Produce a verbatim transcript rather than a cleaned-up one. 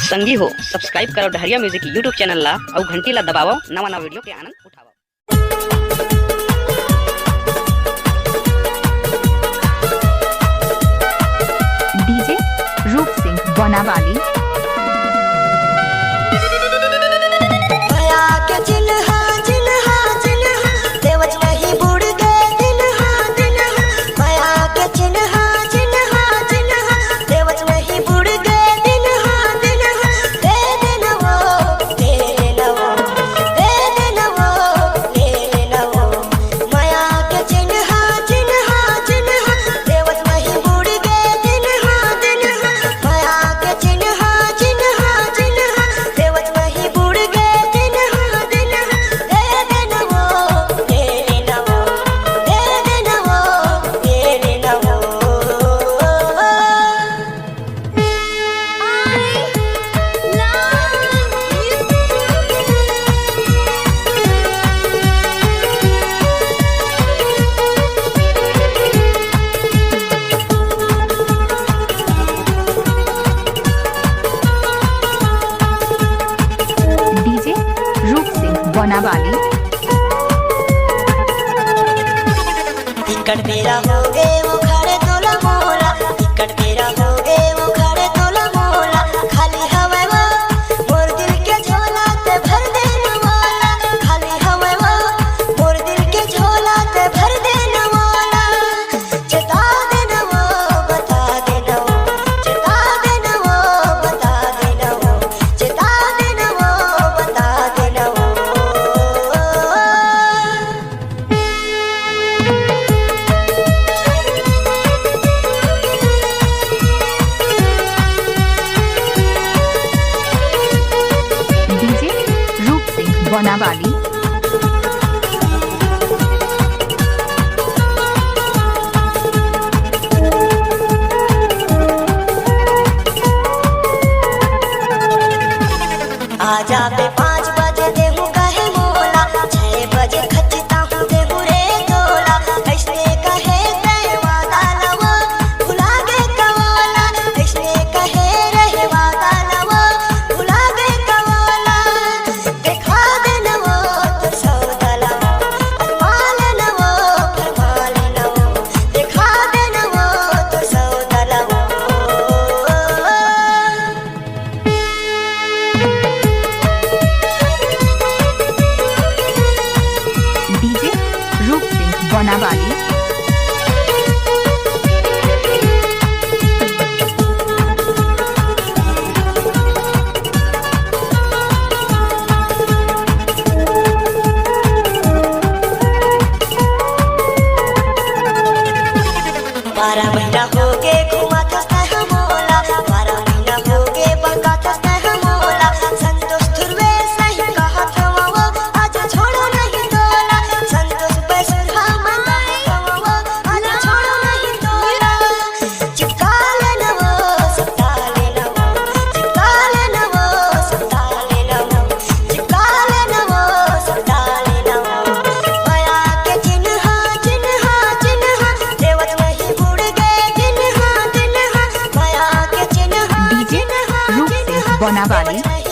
संगी हो, subscribe करो डहरिया music YouTube channel ला अउ घंटी ला दबावव, नवा नवा video के आनंद उठावव। डीजे रूप सिंह बोनावाली। माया के चिन्हा, चिन्हा, चिन्हा, देवत नहीं बुड़ गए दिनहा, दिनहा। माया के चिन्हा, चिन्हा, चिन्हा, देवत नहीं बुड़ गए दिनहा, दिनहा। दे देना वो, दे देना वो, दे देना वो, दे देना वो। माया के चिन्हा, चिन्हा, चिन्हा, देवत नहीं बुड़ गए दिनहा, दिनहा। माया के चिन्हा, चिन्हा, चिन्हा, देवत नहीं बुड़ गए दिनहा, दिनहा। दे देना वो, दे देना वो, दे देना वो, दे देना वो। डीजे रूप सिंह बोनावाली। टिकट मेरा हो गे वो खड़े तोला मोला, टिकट मेरा हो गे वो खड़े तोला मोला। खाली हवय वो मोर दिल के झोला ते भर देना मोला, खाली हवय वो मोर दिल के झोला ते भर देना मोला। चेता देना वो, बता देना वो, चेता देना वो, बता देना वो, चेता देना वो, बता देना वो। डीजे रूप सिंह बोनावाली। आजा बे पाँच बजे देहूँ कहे मोला, छह बजे खचिता हूँ देहूँ रे तोला। ऐसने कहे तय वादा लवो, भुला गे कवोला। ऐसने कहे रहे वादा लवो, भुला गे कवोला। देखा देना वो तो सौदा लवो, फरमाल नवो, फरमाल नवो। देखा देना वो तो सौदा लवो। डीजे रूप सिंह बोनावाली। बारह महीना हो गे घुमाथस तैं मोला, बारह महीना हो गे बकाथस तैं मोला। संतोष ध्रुवे सही कहत हवं वो, आज छोड़ो नहीं तोला। संतोष बैसुधा मन कहत हवं वो, आज छोड़ो नहीं तोला। चिपका लेना वो, सता लेना वो, चिपका लेना वो, सता लेना वो। चिपका लेना वो, सता लेना वो। माया के चिन्हा, चिन्हा, चिन्हा, देवत नहीं बुड़ गए दिनहा, दिनहा। माया के चिन्हा, डीजे चिन्हा, रूप सिंह चिन्हा, बोनावाली। देवत नहीं